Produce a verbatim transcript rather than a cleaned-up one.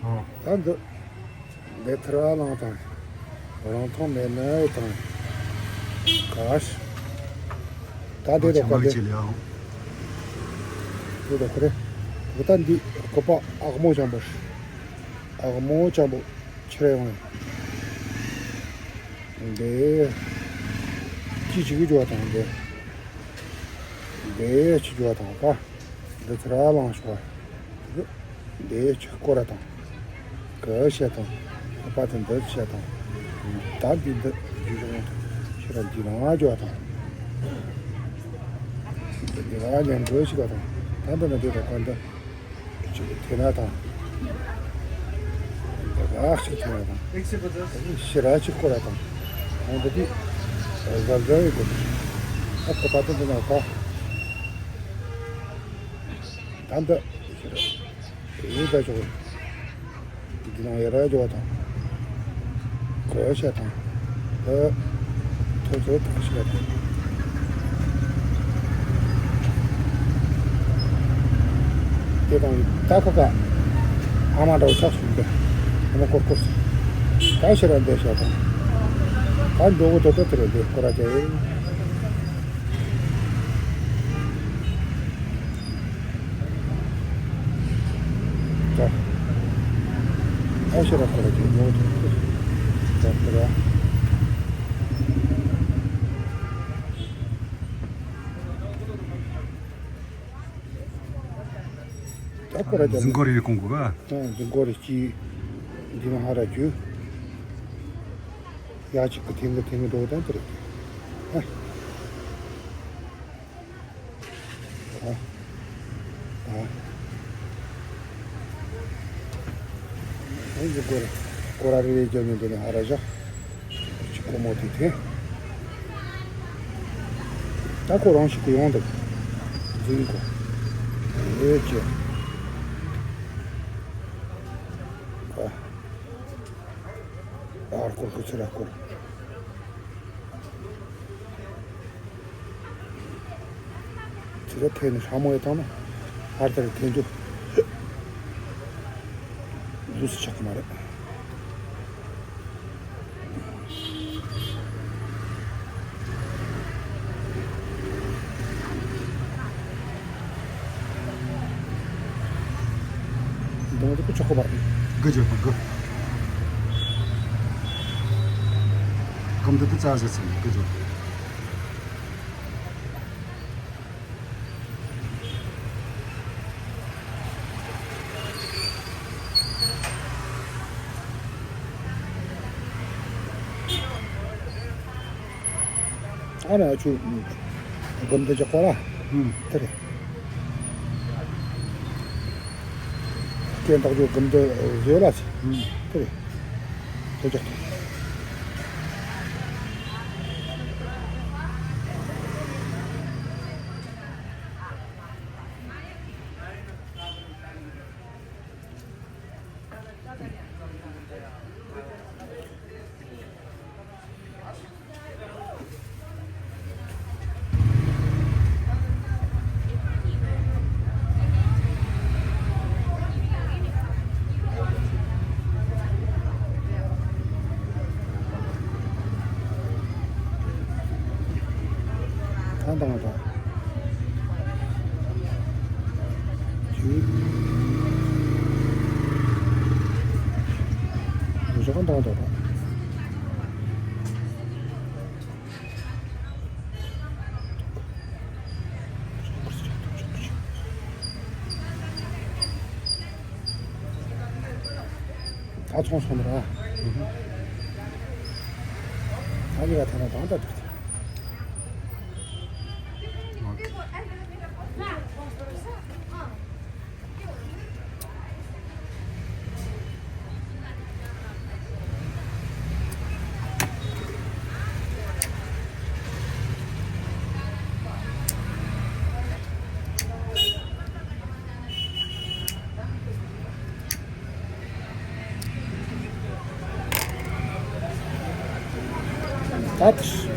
ད་འདི་འདི་ཐར་བ་ལང་དང་། རང་ཐོང་མེད་ནི་དང་། ག་ཤ། ད་འདི་དོ་ཁ་འདི། འདི་དོ་ཁ་རེ། འདི་ད་འདི་ཀོ་པ་ཨག་མོ་ཅང་པོ། ཨག་མོ་ཅང་པོ་ཆེ་རེ་ཡོང་། འདི་ཅི་ཅི་གི་འཇོག་དང་འདི། འདི་ཅི་འཇོག་དང་པ། འདི་ཚེ་ར་ལང་ཤོག་འདི་ཅི་སྐོར་ར་དང་། གི་བཤད་དང་། པ་དང་འདི་བཤད་དང་། ད་འདི་འདི་རྒྱུ་རང་ཤི་ར་འདི་རང་འཇོག་དང་། འདི་ར་ལེན་དགོས་ཤི་ག་དང་། ད་འདི་ན་འདི་དང་ག་འདི། ཅིག་དེ་ན་དང་། རག་ཅིག་དེ་ན་དང་། ཤི་ར་ཅིག་སྐོར་ར་དང་། འོང་འདི་དུས་གཟབ་གཟབ་ཡོད་དགོས། ཨ་ཁོ་པ་དང་འདི་ན་པ། ད་འདི་ཤི་ར་ཡོད་ད་ཅོག་འདི་ནང་ཡ་ར་ཡོད་དང་། གོ་ཤ་དང་། ཨ། ཐོ་ཚོ་དང་ཤ་དང་། དེ་དང་ད་ཁོ་ཀ་ཨ་མ་འདྲ་བོ་ཆགས་སོང་། འདི་ཨ་མ་སྐོར་སྐོར་སོང་། ད་ཤ་ར་འདི་ཤ་དང་། ད་འགྲོ་གི་དོ་དོ་དེ་རེད། འདི་སྐོར་ར་ཅེ། ད། ཨ་ཤེ་ར་ཁོ་ར་ཅིག་ཉོ་ཐུབ། ད་ཁོ་ར། ད་ཁོ་ར་ཅིག་འཛིན་གོ་རེ་གོང་གོ་ག་ཨ། འཛིན་གོ་རེ་ཅིག་འདི་མ་ཧ་ར་ཅུ། ཡ་ཅིག་གི་ཐེངས་གི་ཐེངས་གི་འགྲོ་དང་དེ་རེད། ཨ། ཨ། ཨ། ཨ་ཡི་སྒོར་སྒོར་ར་རེ་རེ་རྒྱབ་ནས་འདི་ནས་ཨ་ར་བཞག་ཅིག་ཀོ་མོ་དེ་དེ། ད་ཁོ་རང་ཞིག་གི་ཡོང་འདུག་འཛིན་གོ་ཨེ་ཅེ། ཨ། ཨ་སྐོར་ཁོ་ཚེ་ར་སྐོར། དེ་ལ་ཐེན་ཧྲ་མོ་ཡོད་དང་ན། ཧར་དར་ཐེན་དུ། ལུས་ཆགས་མ་རེད། འདང་དུ་ཆོག་གོ་བར། གི་ཇོ་གི། གམ་དུ་དུ་ཙ་ཟེར་ཚེ་གི་ཇོ། ཨ་ནི་ཨ་ཆུ་སྒམ་དེ་ཅག་པ་ལ། ཨུམ། དེ་རེད། སྐྱེ་འདག་ཆུ་སྒམ་དེ་བཟོས་ལ་ཚེ། ཨུམ། དེ་རེད། དེ་ཅག་དེ། ད་འདང་ད། ཅི། འདང་ད་ད། ད་ཚོང་སོང་ར། ད་ལི་ར་ཐ་ན་དང་ད་འདུག་ད་དེ་